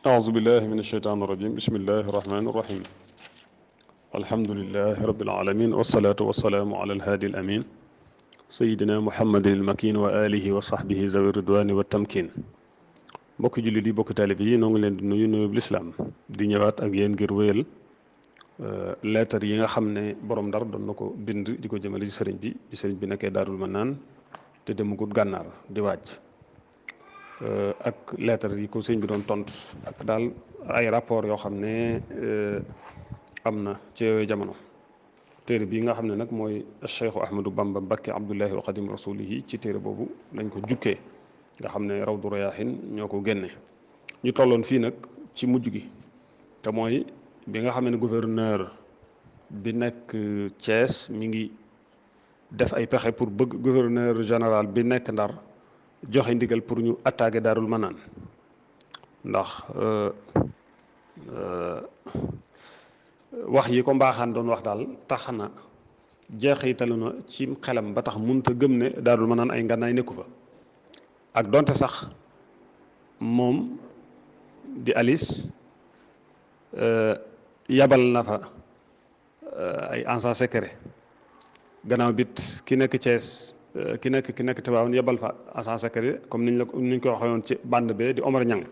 أعوذ بالله من الشيطان الرجيم بسم الله الرحمن الرحيم الحمد لله رب العالمين والصلاة والسلام على الهادي الأمين سيدنا محمد المكين وآله وصحبه ذوي الرضوان والتمكين mbokki jullit yi bokki taalibe yi noo ngi leen di nuyu nuyub lislaam di ñëwaat ak yéen ngir wéyal leetar yi nga xam ne borom Ndar doon na ko bind di ko jëmale ci sëriñ bi nekkee Daarul Manaan te demagut gànnaar di waaj ak leetar yi ko sëriñ bi doon tontu ak daal ay rapport yoo xam ne am na ci yooyu jamono téere bii nga xam ne nag mooy Cheikhu Ahmadou Bamba Mbakke Abdullahi wa Xadim Rasulihi ci téere boobu lañ ko jukkee nga xam ne Rawdu Rayaahin ñoo ko génne ñu tolloon fii nag ci mujj gi te mooy bi nga xam ne gouverneur bi nekk Thiès mi ngi def ay pexe pour bëgg gouverneur général bi nekk Ndar joxe ndigal pour ñu attaquer Daarul Manaan ndax wax yi ko mbaaxaan doon wax daal tax na jeexitalu na ci xelam ba tax mënut a gëm ne Daarul Manaan ay ngànnaay nekku fa ak donte sax moom di Alice yabal na fa ay agent secret gannaaw bit ki nekk Thiès ki nekk Tivaouane yabal fa agent secret comme niñ ko waxee woon ci bande be di Omar Ñang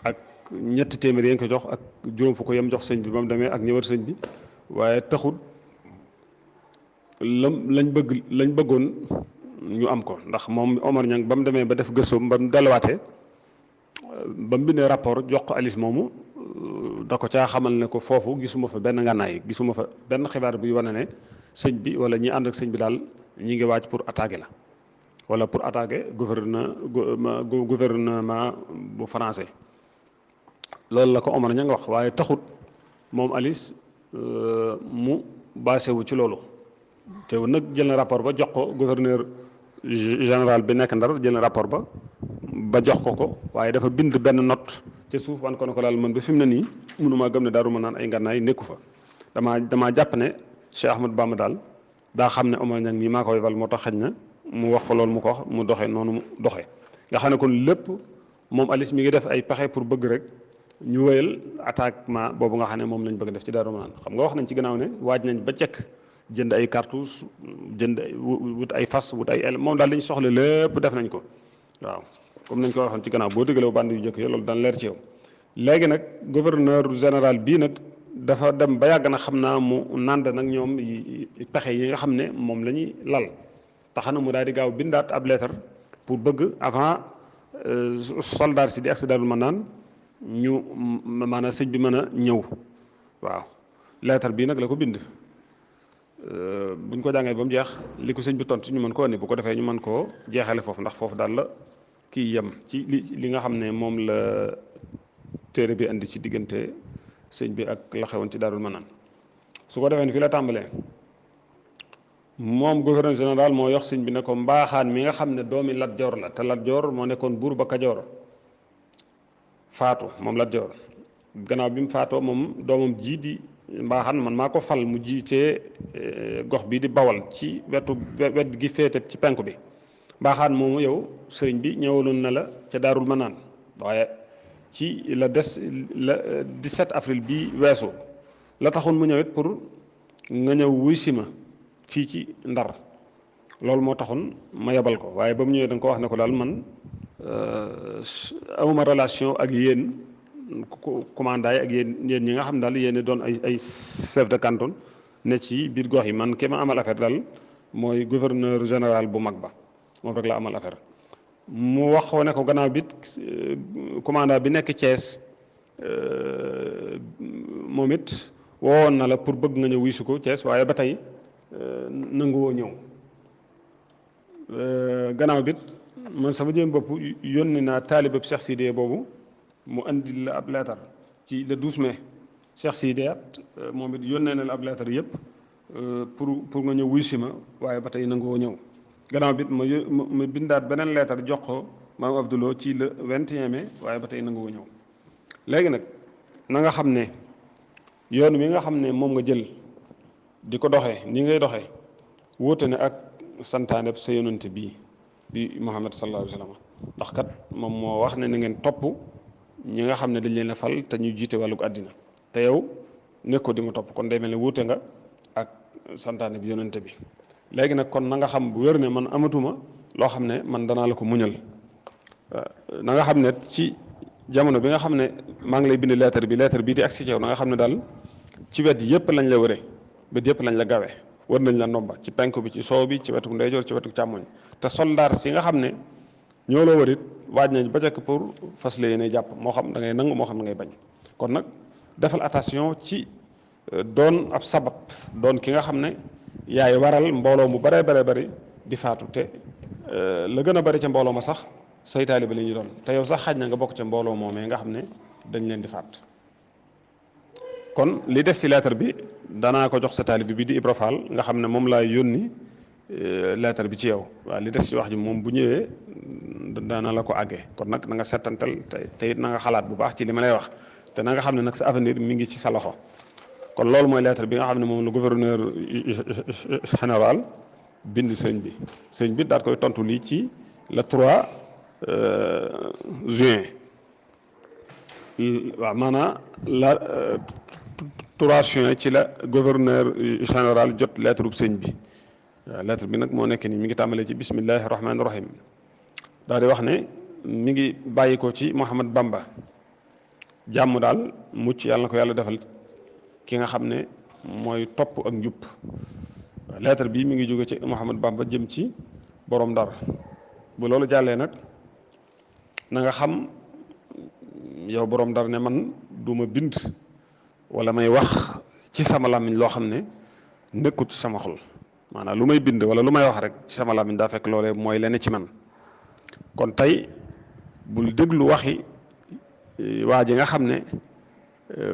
ak ñetti téeméer yi ko jox ak juróom fu ko yem jox sëñ bi ba mu demee ak ñëwar sëñ bi waaye taxul lañ bëggoon ñu am ko ndax moom Omar Ñang ba mu demee ba def gëstoom ba mu delluwaatee ba mu bindee rapport jox ko Alice moomu da ko caa xamal ne ko foofu gisuma fa benn ngànnaay gisuma fa benn xibaar buy wane ne sëñ bi wala ñi ànd ak sëñ bi daal ñi ngi waaj pour attaquer la wala pour attaquer gouvernement bu français loolu la ko Omar Ñang wax waaye taxut moom Alice mu basé wu ci loolu te nag jël na rapport ba jox ko gouverneur général bi nekk Ndar jël na rapport ba jox ko waaye dafa bind benn note ca suuf wan ko ne ko daal man ba fi mu ne nii mënumaa gëm ne Daaru Manaan ay ngànnaay nekku fa damaa jàpp ne Cheikh Ahmadou Bamba daal daa xam ne Omar Ñang mii maa ko yebal moo tax xëj na mu wax fa loolu mu ko wax mu doxee noonu mu doxee nga xam ne kon lépp moom Alice mi ngi def ay pexe pour bëgg rek ñu wéyal attaquement boobu nga xam ne moom lañ bëgg def ci Daaru Manaan xam nga wax nañ ci gannaaw ne waaj nañ ba cekk jënd ay cartouches jënd wut ay fas wut ay el moom daal lañ soxla lépp def nañ ko waaw comme nañ ko waxoon ci gannaaw boo déglee band yu jëkk yi loolu daan leer ci yow léegi nag gouverneur général bii nag dafa dem ba yàgg na xam naa mu nànd nag ñoom pexe yi nga xam ne moom la ñuy lal tax na mu daal di gaaw bindaat ab lettre pour bëgg avant soldat si di agsi Daarul Manaan ñu maanaam sëñ bi mën a ñëw waaw lettre bii nag la ko bind buñ ko jàngee ba mu jeex li ko sëñ bi tontu ñu mën koo andi bu ko defee ñu mën koo jeexale foofu ndax foofu daal la kii yem ci li nga xam ne moom la téere bi andi ci diggante sëñ bi ak la xewoon ci Daarul Manaan su ko defee ni fii la tàmbalee moom gouverneur général moo yox sëñ bi ne ko mbaaxaan mi nga xam ne doomi Lat Joor la te Lat Joor moo nekkoon buur ba Kajoor faatu moom Lat Joor gannaaw bi mu faatoo moom doomam jii di mbaaxaan man maa ko fal mu jiitee gox bii di Bawal ci wet gi féete ci penku bi mbaaxaan moomu yow sëriñ bi ñëwaloon na la ca Daarul Manaan waaye ci la 17 avril bi weesu la taxoon mu ñëwit pour nga ñëw wuy si ma fii ci Ndar loolu moo taxoon ma yebal ko waaye ba mu ñëwee da nga ko wax ne ko daal man amuma relation ak yéen commandant yi ak yéen ñi nga xam daal yéen doon ay chef de canton ne ci biir gox yi man ki ma amal affaire daal mooy gouverneur général bu mag ba moom rek la amal affaire mu wax ne ko gannaaw bit commandant bi nekk Thiès moom it woowoon na la pour bëgg nga ñëw wisu ko Thiès waaye ba tey nanguwoo ñëw gannaaw bit man sama jëm bopp yónni naa taalibab Cheikh Sidé boobu mu andi la ab leetar ci le 12 mai Cheikh Sidé moom it yónnee na la ab leetar yëpp pour nga ñëw wuy si ma waaye ba tey nanguwoo ñëw gannaaw bit ma bindaat beneen leetar jox ko maam Abdoulou ci le 21 mai waaye ba tey nanguwoo ñëw léegi nag na nga xam ne yoon wi nga xam ne moom nga jël di ko doxee ni ngay doxee wóote ne ak santaaneb sa yonante bii di Muhammad sallallahu alayhi wa sallam ndax kat moom moo wax ne na ngeen topp ñi nga xam ne dañ leen a fal te ñu jiite wàllug àddina te yow nekkoo di ma topp kon day mel ne wuute nga ak santaane bi yonente bi léegi nag kon na nga xam bu wér ne man amatuma loo xam ne man danaa la ko muñal na nga xam ne ci jamono bi nga xam ne maa ngi lay bind lettre bii di agsi ci yow na nga xam ne daal ci wet yëpp lañ la wëre wet yëpp lañ la gawe wër nañ la ndomba ci penku bi ci soow bi ci wetu ndeyjoor ci wetu càmmoñ te soldaar si nga xam ne ñoo loo wërit waaj nañ ba jekk pour fas la yéene jàpp moo xam da ngay nangu moo xam da ngay bañ kon nag defal attention ci doon ab sabab doon ki nga xam ne yaay waral mbooloo mu bare bari di faatu te la gën a bari ca mbooloo ma sax say taalibe la ñuy doon te yow sax xaj na nga bokk ca mbooloo moomee nga xam ne dañ leen di faat kon li des ci lettre bi danaa ko jox sa taalibe bi di Ibra Fall nga xam ne moom laay yónni lettre bi ci yow waaw li des ci wax ji moom bu ñëwee dana la ko àggee kon nag na nga settantal te it na nga xalaat bu baax ci li ma lay wax te na nga xam ne nag sa avenir mi ngi ci sa loxo kon loolu mooy lettre bi nga xam ne moom la gouverneur général bind sëñ bi daal koy tontu lii ci le 3 juin waaw maanaam la 3 juin ci la gouverneur général jot lettre bu sëñ bi waaw lettre bi nag moo nekk nii mi ngi tàmbalee ci bismillahi rahmaani rahim daal di wax ne mi ngi bàyyi ko ci Mouhamad Bamba jàmm daal mucc yàlla na ko yàlla defal ki nga xam ne mooy topp ak njub lettre bi mi ngi jóge ci Mouhamad Bamba jëm ci borom Ndar bu loolu jàllee nag na nga xam yow borom Ndar ne man du ma bind wala may wax ci sama làmmiñ loo xam ne nekkut ci sama xol maanaam lu may bind wala lu may wax rek ci sama làmmiñ daa fekk loolee mooy lenn ci man kon tey bul déglu waxi waa ji nga xam ne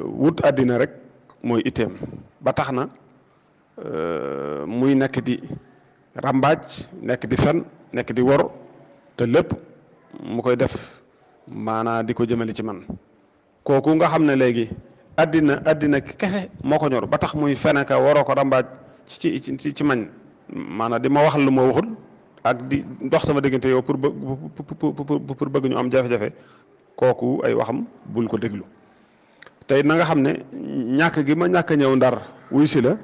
wut àddina rek mooy itteem ba tax na muy nekk di ràmbaaj nekk di fen nekk di wor te lépp mu koy def maanaa di ko jëmale ci man kooku nga xam ne léegi àddina kese moo ko ñor ba tax muy feneka waroo ko ràmbaaj ci mañ maanaam di ma waxal lu ma waxul ak di dox sama diggante yow pour bëgg ñu am jafe-jafe kooku ay waxam bul ko déglu tey na nga xam ne ñàkk gi ma ñàkk ñëw Ndar wuy si la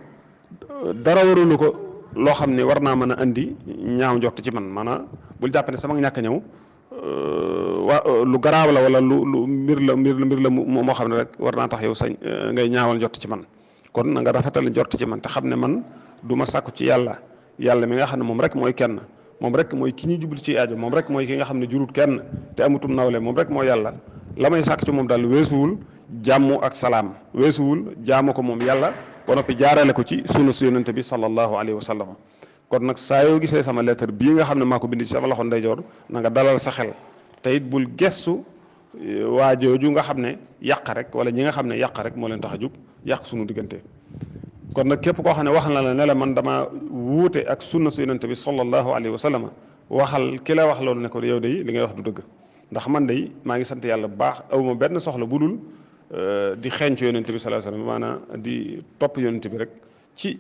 dara warulu ko loo xam ne war naa mën a indi ñaaw njort ci man maanaam bul jàpp ne sama ñàkk ñëw lu garaaw la wala lu mbir la moo xam ne rek war naa tax yow sañ ngay ñaawal njort ci man kon na nga rafetal njort ci man te xam ne man du ma sàkku ci yàlla mi nga xam ne moom rek mooy kenn moom rek mooy ki ñu jublu ci aajo moom rek mooy ki nga xam ne jurut kenn te amutum nawle moom rek mooy yàlla la may sàkk ci moom daal weesuwul jàmm ak salaam weesuwul jaamu ko moom yàlla ba noppi jaarale ko ci sunna su yonente bi sallallahu alayhi wa sallam kon nag saa yoo gisee sama lettre bii nga xam ne maa ko bind ci sama loxo ndeyjoor na nga dalal sa xel te it bul gestu waa jooju nga xam ne yàq rek wala ñi nga xam ne yàq rek moo leen tax a jug yàq sunu diggante kon nag képp koo xam ne wax na la ne la man dama wuute ak sunna su yonente bi sallallahu alayhi wa sallam waxal ki la wax loolu ne ko yow de li ngay wax du dëgg ndax man de maa ngi sant yàlla bu baax awma benn soxla bu dul di xeeñcu yonente bi sallallahu alayhi wa sallam maanaam di topp yonente bi rek ci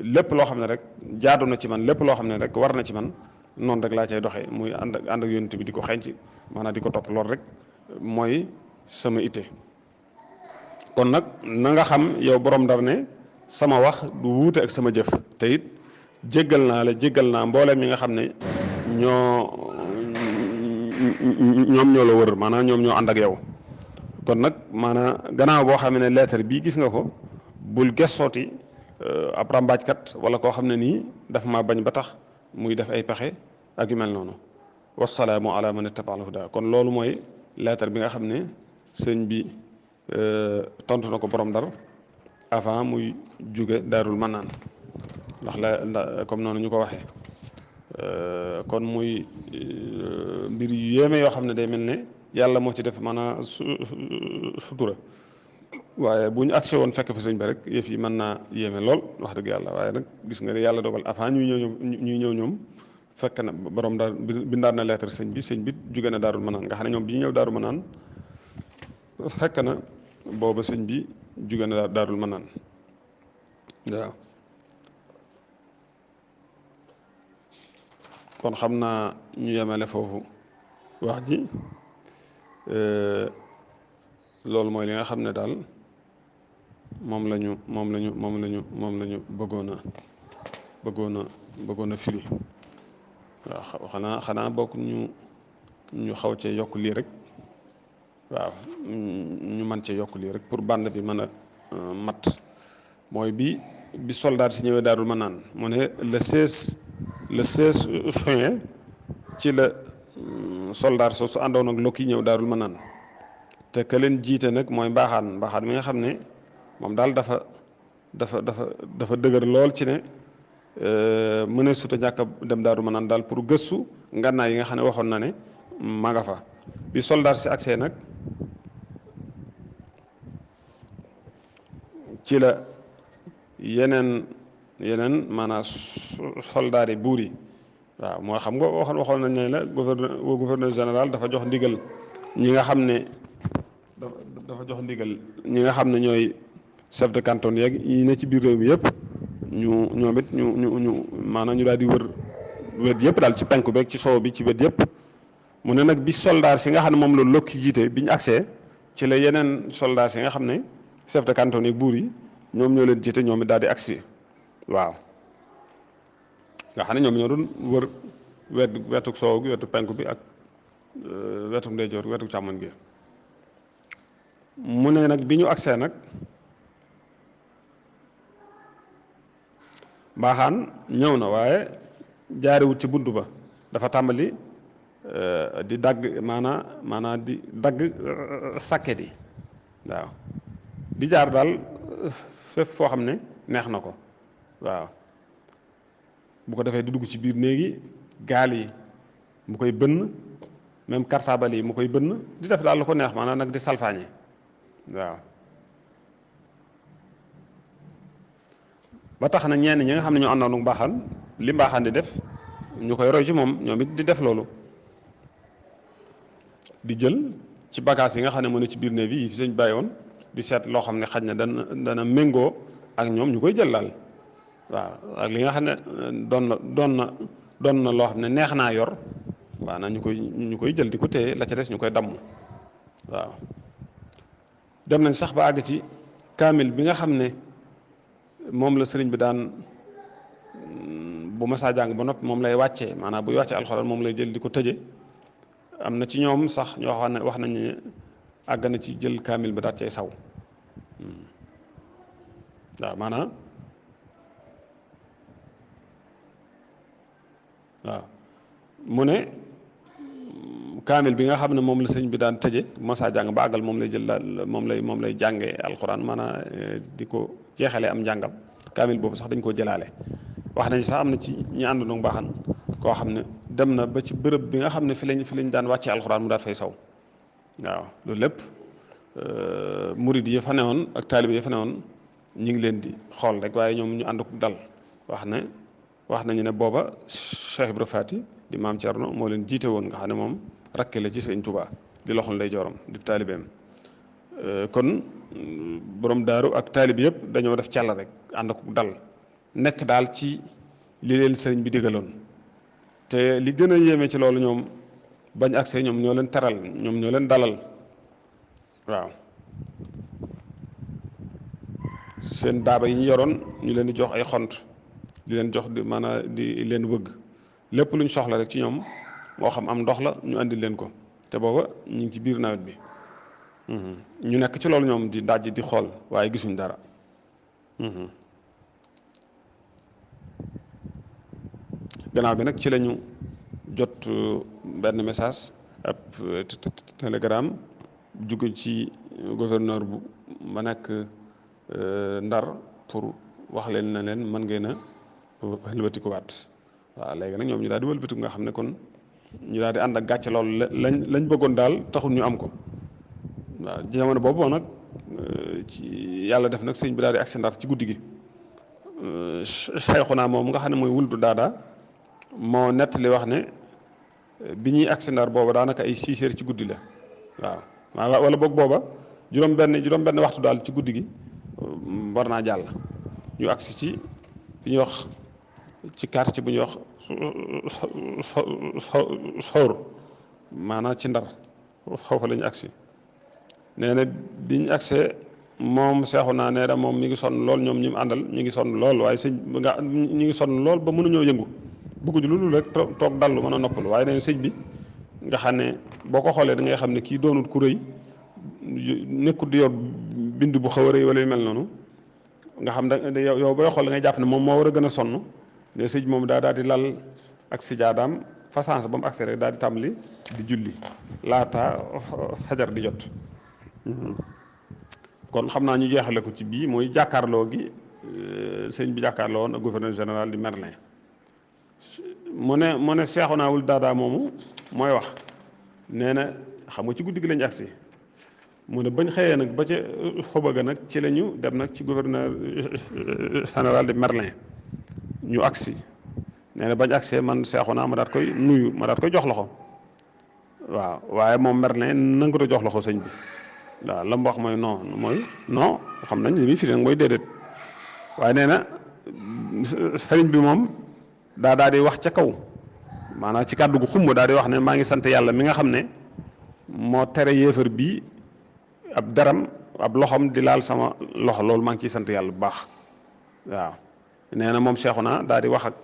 lépp loo xam ne rek jaadu na ci man lépp loo xam ne rek war na ci man noonu rek laa cay doxee muy ànd ak yonente bi di ko xeeñci maanaam di ko topp loolu rek mooy sama itte kon nag na nga xam yow borom Ndar ne sama wax du wuute ak sama jëf te it jéggal naa mbooleem ñi nga xam ne ñoom ñoo la wër maanaam ñoom ñoo ànd ak yow kon nag maanaam gannaaw boo xam ne lettre bii gis nga ko bul gestooti ab ràmbaajkat wala koo xam ne nii daf ma bañ ba tax muy def ay pexe ak yu mel noonu wasalaamu ala man ittaba al huda kon loolu mooy lettre bi nga xam ne sëñ bi tontu na ko borom Ndar avant muy jóge Daarul Manaan ndax comme noonu ñu ko waxee kon muy mbir yu yéeme yoo xam ne day mel ne yàlla moo ci def maanaam sutura waaye bu ñu agsi woon fekk fi sëñ ba rek yëf yi mën naa yéeme lool wax dëgg yàlla waaye nag gis nga ne yàlla dogal avant ñuy ñëw ñoom fekk na borom daal bindaat na lettre sëñ bi jóge na Daarul Manaan nga xam ne ñoom bi ñu ñëw Daarul Manaan fekk na booba sëñ bi jóge na Daarul Manaan waaw kon xam naa ñu yemale foofu wax ji loolu mooy li nga xam ne daal moom la ñu bëggoon a firi waaw xanaa bokk ñu xaw cee yokk lii rek waaw ñu mën cee yokk lii rek pour bande bi mën a mat mooy bi soldat si ñëwee Daarul Manaan mu ne le 16 juin ci la soldat soosu àndoon ak Lokki ñëw Daarul Manaan te ka leen jiite nag mooy mbaaxaan mi nga xam ne moom daal dafa dëgër lool ci ne mëne suta ñàkk a dem Daarul Manaan daal pour gëstu ngànnaay yi nga xam ne waxoon na ne ma nga fa bi soldat si agsee nag ci la yeneen maanaam soldat yi buur yi waaw moo xam nga waxoon nañ ne la gouverneur général dafa jox ndigal ñi nga xam ne ñooy chef de canton yeeg yi ne ci biir réew mi yëpp ñoom it ñu maanaam ñu daal di wër wet yëpp daal ci penku beeg ci soow bi ci wet yëpp mu ne nag bi soldat si nga xam ne moom la Lokki jiite bi ñu agsee ci la yeneen soldat si nga xam ne chef de canton yeeg buur yi ñoom ñoo leen jiite ñoom it daal di agsi waaw nga xam ne ñoom ñoo doon wër wetu soow gi wetu penku bi ak wetu ndeyjoor wetu càmmoñ gi mu ne nag bi ñu agsee nag mbaaxaan ñëw na waaye jaariwut ci bunt ba dafa tàmbali di dagg maanaa di dagg sàkket yi waaw di jaar daal fépp foo xam ne neex na ko waaw bu ko defee di dugg ci biir néegi gaal yi mu koy bënn même cartable yi mu koy bënn di def daal lu ko neex maanaam nag di salfaañe waaw ba tax na ñenn ñi nga xam ne ñoo àndoon ak mbaaxaan li mbaaxaan di def ñu koy roy ci moom ñoom it di def loolu di jël ci bagage yi nga xam ne mu ne ci biir néeg bi yi fi sëñ bàyyi woon di seet loo xam ne xaj na dana méngoo ak ñoom ñu koy jël daal waaw ak li nga xam ne doon na loo xam ne neex naa yor waaw na ñu koy jël di ko téye la ca des ñu koy damm waaw dem nañ sax ba àgg ci kaamil bi nga xam ne moom la sëriñ bi daan bu masaa jàng ba noppi moom lay wàccee maanaam buy wàccee alxuraan moom lay jël di ko tëje am na ci ñoom sax ñoo xam ne wax nañ ne àgg na ci jël kaamil ba daat cay saw waaw maanaam waaw mu ne kaamil bi nga xam ne moom la sëñ bi daan tëje masaa jàng ba àggal moom lay jël daal moom lay jàngee alxuraan maanaam di ko jeexalee am njàngam kaamil boobu sax dañ koo jëlaale wax nañ sax am na ci ñi àndoon mbaaxan koo xam ne dem na ba ci bërëb bi nga xam ne fi lañ daan wàccee alxuraan mu daal fay saw waaw loolu lépp murid yi fa newoon ak taalibe yi fa newoon ñu ngi leen di xool rek waaye ñoom ñu ànd ko dal wax nañu ne booba Cheikh Ibra Faty di maam Thierno moo leen jiite woon nga xam ne moom rakke la ci Sëñ Tuubaa di loxol ndey jooram di taalibeem kon borom daaru ak taalibe yëpp dañoo def càll rek ànd ko dal nekk daal ci li leen sëriñ bi digaloon te li gën a yéeme ci loolu ñoom bañ agsee ñoom ñoo leen teral ñoom ñoo leen dalal waaw seen daaba yi ñu yoroon ñu leen di jox ay xont di leen jox maanaam di leen wëgg lépp lu ñu soxla rek ci ñoom moo xam am ndox la ñu andi leen ko te booba ñu ngi ci biir nawet bi ñu nekk ci loolu ñoom di dajj di xool waaye gisuñ dara gannaaw bi nag ci lañu jot benn message ab télégramme jóge ci gouverneur bu ba nekk Ndar pour wax leen na leen mën ngeen a wëlbatiku waat waaw léegi nag ñoom ñu daal di wëlbatiku nga xam ne kon ñu daal di ànd ak gàcce loolu lañ bëggoon daal taxul ñu am ko waaw jamono boobu nag ci yàlla def nag sëñ bi daal di agsi Ndar ci guddi gi Sayxuna moom nga xam ne mooy wuldu daada moo nettali wax ne bi ñuy agsi Ndar booba daanaka ay 6 heures ci guddi la waaw wala boog booba juróom benn waxtu daal ci guddi gi war naa jàll ñu agsi ci fi ñuy wax ci quartier bu ñuy wax sawr maanaam ci Ndar foofu la ñu agsi nee na biñ accès moom seexu naa nee na moom mi ngi sonn lool, ñoom ñi mu àndal ñi ngi sonn lool, waaye sëñ bi nga ñi ngi sonn lool ba mënuñoo yëngu, bëgguñu lu dul rek toog dallu mën a noppalu. waaye nee na sëñ bi nga xam ne boo ko xoolee da ngay xam ne kii doonut ku rëy, nekkut di yor bind bu xaw a rëy wala yu mel noonu, nga xam ne yow booy xool da ngay jàpp ne moom moo war a gën a sonn. ne sëñ moom daal di lal ak sijaadaam façance ba mu accès rek daal di tàmbali di julli laata fajar di jot. kon xam naa ñu jeexale ko ci bii mooy jàkkaarloo gi sëñ bi jàkkaarloo woon ak gouverneur général di Merlin. mu ne Seexuna wul Daadaa moomu mooy wax nee na xam nga ci guddi gi lañu agsi, mu ne bañ xëyee nag ba ca xoba ga nag ci la ñu dem nag ci gouverneur général di Merlin ñu agsi. nee na bañ agsee man Seexuna ma daat koy nuyu, ma daat koy jox loxo, waaw waaye moom Merlin nangu ko jox loxo sëñ bi. waaw la mu wax mooy non xam nañ li muy firi nag mooy déedéet. waaye nee na sëriñ bi moom daal di wax ca kaw, maanaam ci kàddu gu xumb daal di wax ne maa ngi sant yàlla mi nga xam ne moo tere yéefar bii ab daram ab loxom di laal sama loxo, loolu maa ngi ciy sant yàlla bu baax. waaw nee na moom Seexuna daal di wax ak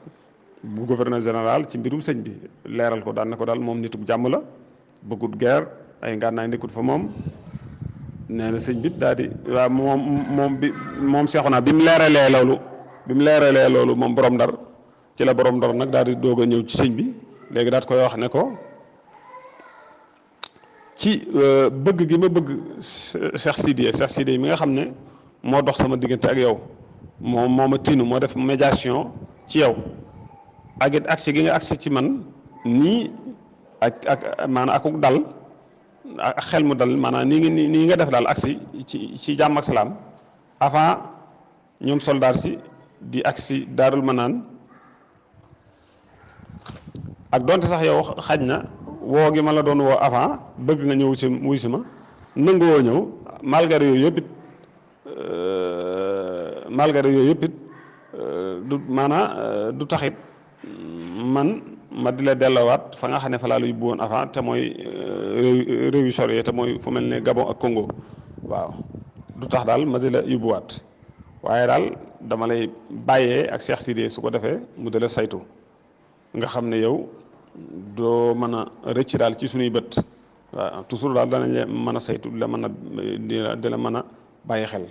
bu gouverneur général ci mbirum sëñ bi, leeral ko daan ne ko daal moom nitu jàmm la, bëggut guerre, ay ngànnaay nekkut fa moom. nee na sëñ bi daal di waaw moom Seexuna bi mu leeralee loolu moom borom Ndar ci la borom Ndar nag daal di doog a ñëw ci sëñ bi léegi daal koy wax ne ko ci bëgg gi ma bëgg Cheikh Sidiye mi nga xam ne moo dox sama diggante ak yow, moo ma tinu moo def médiation ci yow, ak it agsi gi nga agsi ci man nii ak maanaam akuk dal ak xel mu dal, maanaam nii nga def daal agsi ci jàmm ak salaam avant ñoom soldaar si di agsi Daarul Manaan. ak donte sax yow xaj na woo gi ma la doon woo avant bëgg nga ñëw si wuy si ma nanguwoo ñëw, malgré yooyu yëpp it du maanaam du taxit man ma di la delloowaat fa nga xam ne fa laa la yóbbu woon avant te mooy réew yu sori te mooy fu mel ne Gabon ak Congo. waaw du tax daal ma di la yóbbuwaat, waaye daal dama lay bàyyee ak Cheikh Sidiye su ko defee mu di la saytu, nga xam ne yow doo mën a rëcc daal ci suñuy bët. waaw toujours daal danañ la mën a saytu di la mën a di la mën a bàyyi xel,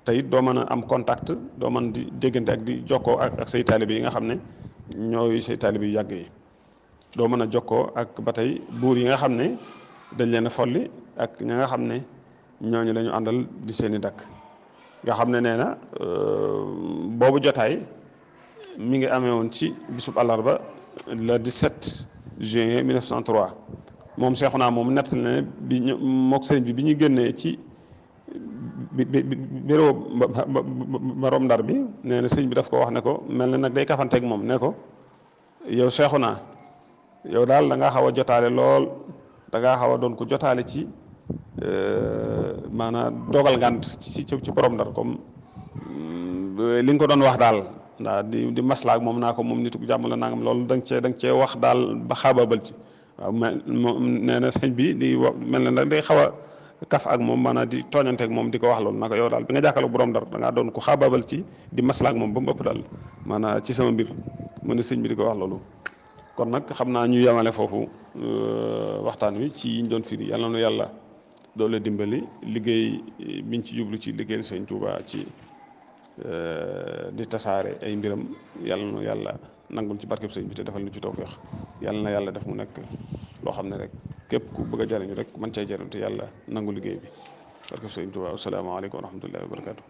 te it doo mën a am contact, doo mën di déggante ak di jokkoo ak say taalibe yi nga xam ne ñooy say taalibe yu yàgg yi. doo mën a jokkoo ak ba tey buur yi nga xam ne dañ leen a folli ak ña nga xam ne ñooñu la ñu àndal di seeni dakk. nga xam ne nee na boobu jotaay mi ngi amee woon ci bisub àllarba le 17 juin 1903. moom Seexuna moom nett na ne bi ñu mook sëriñ bi ñuy génnee ci bureau borom Ndar bi, nee na sëriñ bi daf ko wax ne ko mel na nag day kafanteeg moom ne ko yow Seexuna yow daal da ngaa xaw a jotaale lool, da ngaa xaw a doon ko jotaale ci maanaam dogal ngànt ci borom Ndar, comme li nga ko doon wax daal ndax di maslaak moom naa ko moom nitu jàmm la nangam, loolu da nga cee wax daal ba xaabaabal ci. waaw nee na sëñ bi di wax mel na nag day xaw a kaf ak moom maanaam di tooñante ak moom di ko wax loolu naka yow daal bi nga jàkkaarloog borom Ndar da ngaa doon ko xaabaabal ci di maslaak moom ba mu ëpp daal maanaam ci sama mbir, mu ne sëñ bi di ko wax loolu. kon nag xam naa ñu yemale foofu waxtaan wi ci yiñ doon firi. yàlla na yàlla doole dimbali liggéey biñ ci jublu ci liggéeyal sëñ Tuuba ci di tasaare ay mbiram, yàlla na yàlla nangul ci barkeb sëñ bi te defal nu ci tawfeex. yàlla na yàlla def mu nekk loo xam ne rek képp ku bëgg a jariñu rek mën cay jariñ te yàlla nangu liggéey bi barkeb sëñ Tuuba. asalaamaaleykum wa rahmatullahi wa barakaatu.